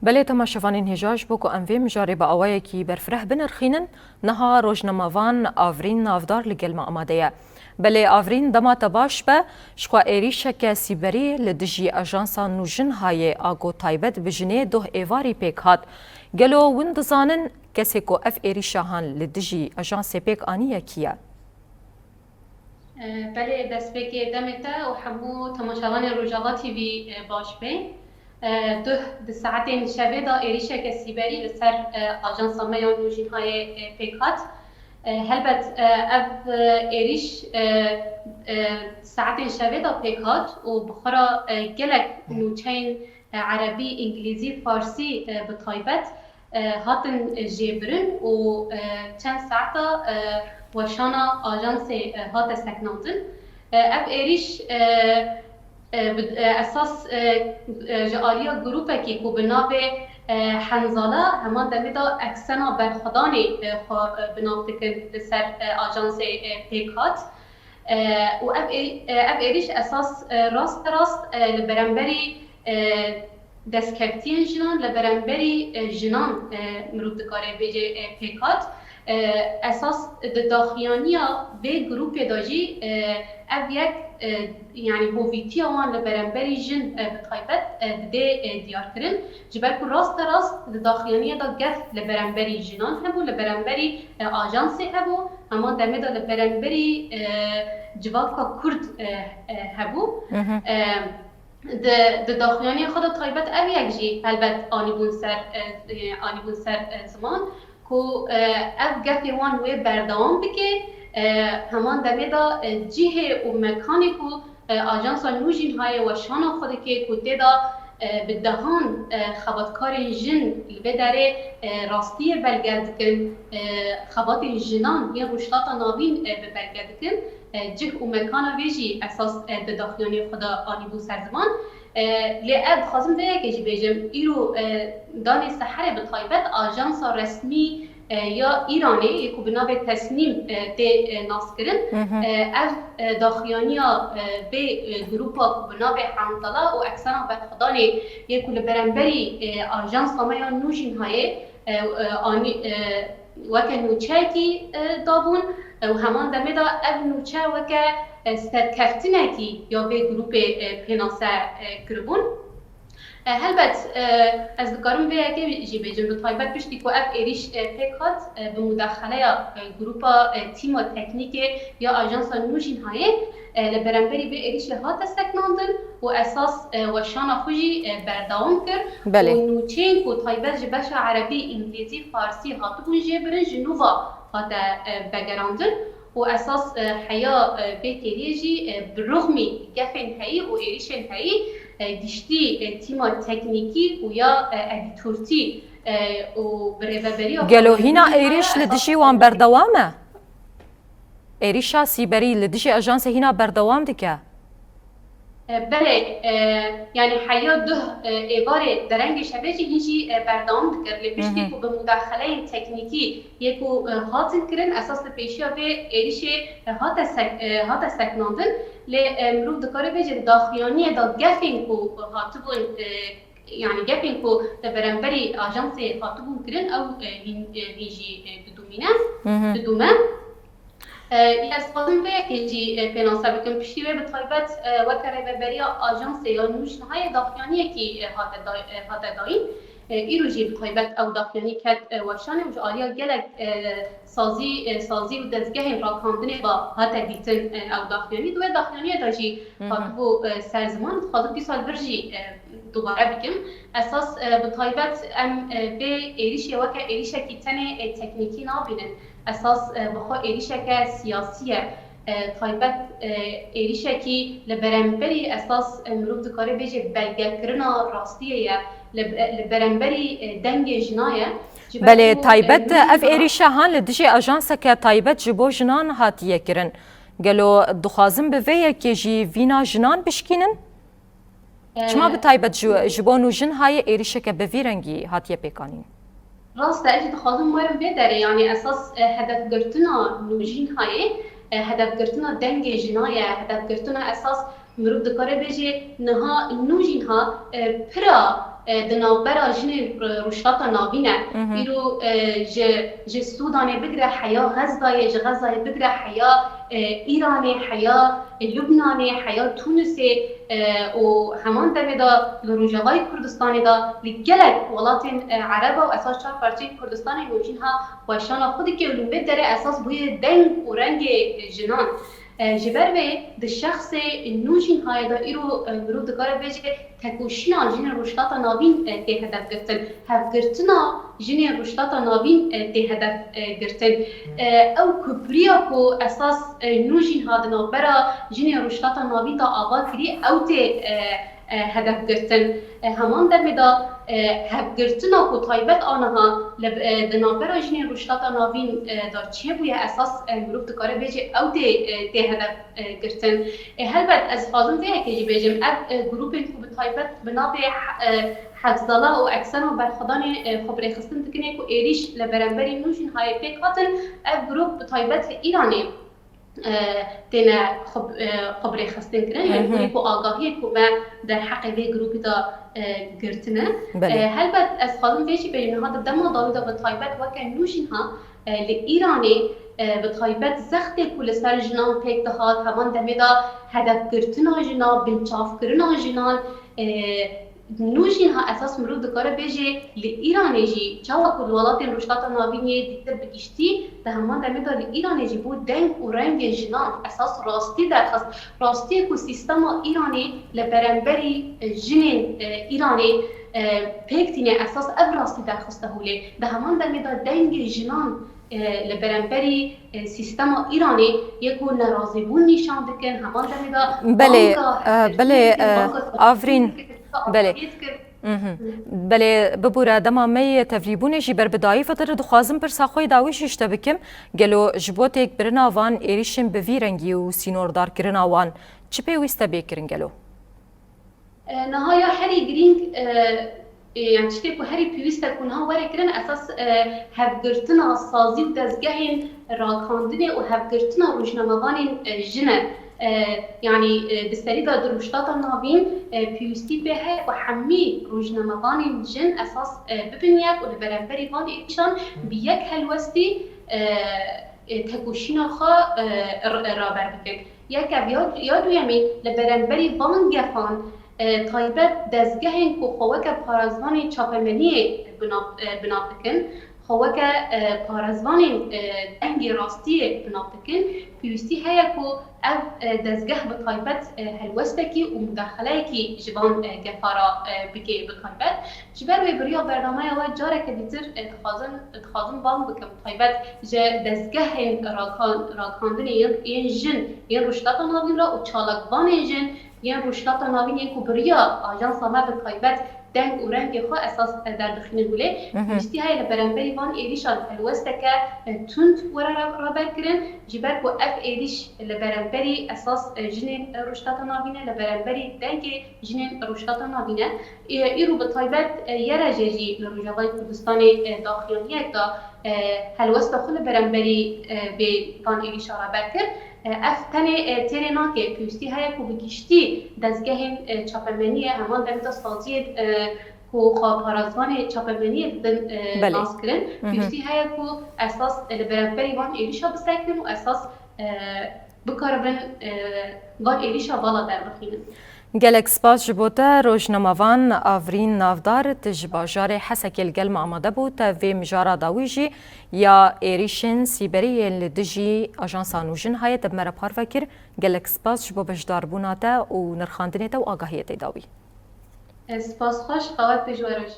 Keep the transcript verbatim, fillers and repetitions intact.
Belê temaşevanên hêja, ji bo ku em vê mijarê bi awayekî berfireh binirxînin, niha rojnamevan Avrîn Navdar li gel me amade ye. Belê Avrîn, dema te baş be, ji xwe êrîşeke sîberî li dijî Ajansa Nûjinhayê a ku taybet bi jinê doh êvarî pêk hat. Gelo hûn dizanin kesê ku ev êrîşa han li dijî ajansê pêk aniye kî ye? Belê, destpêkê demê te û hemû temaşevanên Rojava T V baş be. Duh di saetên şevê de êrîşeke sîberî li ser ajansa me ya Nûjînhayê pêk hat. Helbet ev êrîş saetên şevê de pêk hat û bi xwe re gelek nûçeyên erebî, îngilîzî, farsî bi taybet hatin jêbirin û çend saeta weşana ajansê hate sekinandin. Ev êrîş esas ji aliya grûpekî ku bi navê Henzala, heman demê de Eksena Berxwedanê xwe bi nav dikin, li ser ajansê pêk hat. Û ev ê-, ev êrîş esas rast be rast li beramberî destkeftiyên jinan, li beramberî jinan mirov dikare bêje pêk hat. Esas di daxuyaniya vê grûpê de jî ev yek, yanî hovîtiya wan li beramberî jin bi taybet didê diyarkirin. Ji ber ku rast be rast di daxuyaniya de gef li beramberî jinan hebû, li beramberî ajansê hebû, heman demê de li beramberî civaka Kurd hebû. Di, di daxuyaniya xwe de taybet ev yek jî helbet anîbûn ser, e, e, anîbûn ser, e, ziman ku, e, ev gefê wan wê berdewam bike, e, heman demê de, e, cihê û mekanê ku, e, Ajansa Nûjînhayê weşana xwe dike ku tê de, e, bi dehan, e, xebatkarên jin li vê derê, e, rastiyê belge dikin, e, xebatên jinan yên Rojhilata Navîn, e, bi belge dikin. E, cih û mekana vê jî esas, e, di daxuyaniyê xwe de anîbû ser ziman. E, lê ez dixwazim vê yekê jî bêjim, îro, e, danê seherê bi taybet ajansa resmî, e, ya Îranê yê ku bi navê Tesnîm, e, tê, e, naskirin. E, ev, e, daxuyaniya, e, vê, e, grûpa ku bi navê Henzala û Eksena Berxwedanê yê ku li beramberî, e, ajansa me ya Nûjînhayê, e, e, anî, e, weke nûçeyekî, e, dabûn, e, û heman demê de ev nûçe weke, e, serkeftinekî ya vê grûpê, e, pênase, e, kiribûn. E, helbet, e, ez dikarim vê yekê jî bêjim, bi taybet piştî ku ev êrîş, e, pêk hat, e, bi mudexeleya, e, grûpa, e, tîma teknîkê ya Ajansa Nûjînhayê, e, li beramberî vê êrîşê hate sekinandin û esas, e, weşana xwe jî, e, berdewam kir. Belê. Û nûçeyên ku taybet ji beşa erebî, îngilîzî, farsî hatibûn jêbirin, ji nû ve hate, e, vegerandin û esas, e, heya, e, vê kêliyê jî, e, bi rixmî gefên heyî û êrîşên heyî, e, giştî, e, tîma teknîkî û ya, e, edîtortî, e, û bi rêveberiya Gelo hîna êrîş li dijî wan berdewam e? Êrîşa sîberî li dijî ajansê hîna berdewam dike? E, belê, e, yanî heya duh, e, êvarê derengê şevê jî hîn jî, e, berdewam dikir. Lê piştî ku bi mudexeleyên teknîkî yê ku, e, hatin kirin, esas li pêşiya vê êrîşê, e, hate sek-, e, hate sekinandin. Lê, e, mirov dikare bêje di daxuyaniyê de gefên ku hatibûn, e, yanî gefên ku li beramberî ajansê hatibûn kirin, ew, e, hîn, e, hîn jî, e, didûmîne, didûme. E, ez dixwazim vê yekê jî, e, pênase bikim. Piştî wê bi taybet, e, weke rêveberiya ajansê ya Nûjînhayê daxuyaniyekî, e, hate day-, e, hate dayîn. E, îro jî bi taybet ew daxuyanî ket, e, weşanê û ji aliya gelek, e, sazî, e, sazî û dezgehên rakandinê ve hate dîtin, e, ew daxuyanî. Di wê daxuyaniyê de jî hatibû, e, ser ziman. Dixwazim dîsa li vir jî, e, dubare bikim. Esas, e, bi taybet em, e, vê êrîşê weke êrîşekî tenê, e, teknîkî nabînin. Esas, e, bi xwe êrîşeke siyasî ye. E, taybet, e, êrîşekî li beramberî esas, e, mirov dikare bêje belgekirina rastiyê ye. Li, li beramberî, e, dengê jina ye. Ji ber Belê, ku, e, taybet mirov ev dikare êrîşa han li dijî ajanseke taybet ji bo jinan hatiye kirin. Gelo dixwazin bi vê yekê jî vîna jinan bişkînin? Çima bi taybet ji, ji bo Nûjinhayê êrîşeke bi vî rengî hatiye pêkanîn? Rast e, ez jî dixwazim werim vê derê, yanî esas, e, hedefgirtina Nûjinhayê, e, hedefgirtina dengê jina ye, hedefgirtina esas mirov dikare bêje niha Nûjinha, e, pira, e, di navbera jinên, e, Rojhilata Navîn e. Îro, e, ji, ji Sûdanê bigire heya Xezayê, ji Xezayê bigire heya, e, Îranê, heya, e, Lubnanê, heya Tûnisê, e, û heman demê de li Rojavayê Kurdistanê de, li gelek welatên, e, Ereba û esas çar parçeyên Kurdistanê nûjîn ha weşana xwe dike û li wê derê esas bûye deng û rengê, e, jinan. E, ji ber vê di şexsê nû jîn hayê de îro, e, mirov dikare bêje tekoşîna jinên Rojhilata Navîn, e, tê hedef girtin. Hevgirtina jinên Rojhilata Navîn, e, tê hedef, e, girtin. E, ew kupriya ku esas, e, nû jîn ha di navbera jinên Rojhilata Navîn de ava kirî, ew tê, e, e, hedef girtin. E, heman demê de, e, hevgirtina ku taybet aniha li, e, di navbera jinên Rojhilata Navîn, e, de çêbûye, esas, e, mirov dikare bêje ew tê, e, tê hedef, e, girtin. E, helbet ez dixwazim vê yekê jî bêjim, ev, e, grûpên ku bi taybet bi navê he-, e, Hevzala û Eksena Berxwedanê, e, xwe bi rêxistin dikin ê ku êrîş li beramberî nû jîn hayê pêk hatin, ev grûp bi taybet li Îranê e, têne xwe, e, xwe bi rêxistin kirin. Yanî Hı hı. hûnê ku agahiyê ku me derheqê vê grûpî de, e, girtine. Belê. E, helbet ez dixwazim vê jî bêjim, niha di dema dawî de bi taybet weke nû jîn ha, e, li Îranê, e, bi taybet zextê ku li ser jinan pêk dihat, heman demê de hedefgirtina jinan, binçavkirina jinan, e, Nû jî ha esas mirov dikare bêje li Îranê jî, çawa ku li welatên Rojhilata Navîn yê dîtir bi giştî, di heman demê de li Îranê jî bû deng û rengê jinan esas rastî derxist. Rastiyê ku sîstema Îranê li beramberî, e, jinên, e, Îranê, e, pêk tîne, esas ev rastî derxiste holê. Di heman demê de dengê jinan, e, li beramberî, e, sîstema Îranê yê ku nerazîbûn nîşan dikin, heman demê de Belê, banka e, hevgirtinê belê, dikin, e, banka Afrîn, dikin, belê. Belê. Mhm. Belê, bibûre, dema me yê tevlîbûnê jî ber bi dayî ve dir, dixwazim pirsa xwe yê dawî jî ji te bikim. Gelo ji bo têkbirina van êrîşên bi vî rengî û sînordarkirina wan çi pêwîst e bê kirin gelo? E, niha ya herî girîng, e, e, yani tiştê ku herî pêwîst e ku niha were kirin, esas, e, hevgirtina sazî û dezgehên ragihandinê û hevgirtina rojnamevanên, e, jin e. E, yani, e, di serî de di Rojhilata Navîn, e, pêwîstî pê heye ku hemî rojnamevanên jin esas, e, bibin yek û li beramberî van êrîşan bi yek helwestî, e, e, tekoşîna xwe, e, r-, raber bikin. Yek ev ya, ya duyemîn, li beramberî van gefan, e, taybet dezgehên ku xwe weke parêzvanê çapemeniyê bi nav, e, bi nav dikin, xwe weke, e, parêzvanên, e, dengê rastiyê bi nav dikin, pêwîstî heye ku ev, e, dezgeh bi taybet, e, helwestekî û mudaxileyekî ji van, e, gefa re, e, bike bi taybet. Ji ber wê bi riya bernameya we careke dîtir, e, dixwazin, dixwazim bang bikim, taybet ji dezgehên ragihan-, ragihandinê yên, yên jin yên Rojhilata Navîn re û çalakvanên jin yên Rojhilata Navîn yên ku bi riya ajansa me bi taybet deng û rengê xwe esas, e, derdixînin holê. Mhm. Pêwîstî heye li beramberî van êrîşan helwesteke, e, tund were re-, raber kirin, ji ber ku ev êrîş li beramberî esas, e, jinên, e, Rojhilata Navîn e, li beramberî dengê jinên Rojhilata Navîn e. E, îro bi taybet, e, YRJ'ê jî li Rojavayê Kurdistanê, e, daxuyaniyek da, e, helwesta xwe li beramberî, e, vê van êrîşa raber kir. E, ev tenê, e, têrê nake, pêwîstî heye ku bi giştî dezgehên, e, çapemeniyê, heman demê de saziyên, e, ku xwe parêzvanê çapemeniyê dibin, e, Belê. nas kirin, Mhm. pêwîstî heye ku esas, e, li beramberî van êrîşa bisekirin û esas, e, bikaribin, e, van êrîşa vala derbixînin. Gelek spas ji bo te, rojnamevan Avrîn Navdar, tu ji bajarê Hesekê li gel me amade bû, te vê mijara dawî jî ya êrîşên sîberî yên li dijî ajansa Nûjin hayê te bi me re parve kir. Gelek spas ji bo beşdarbûna te û nirxandinê te û agahiyê te dawî. Ez spas xweş, qewet pêşweroj.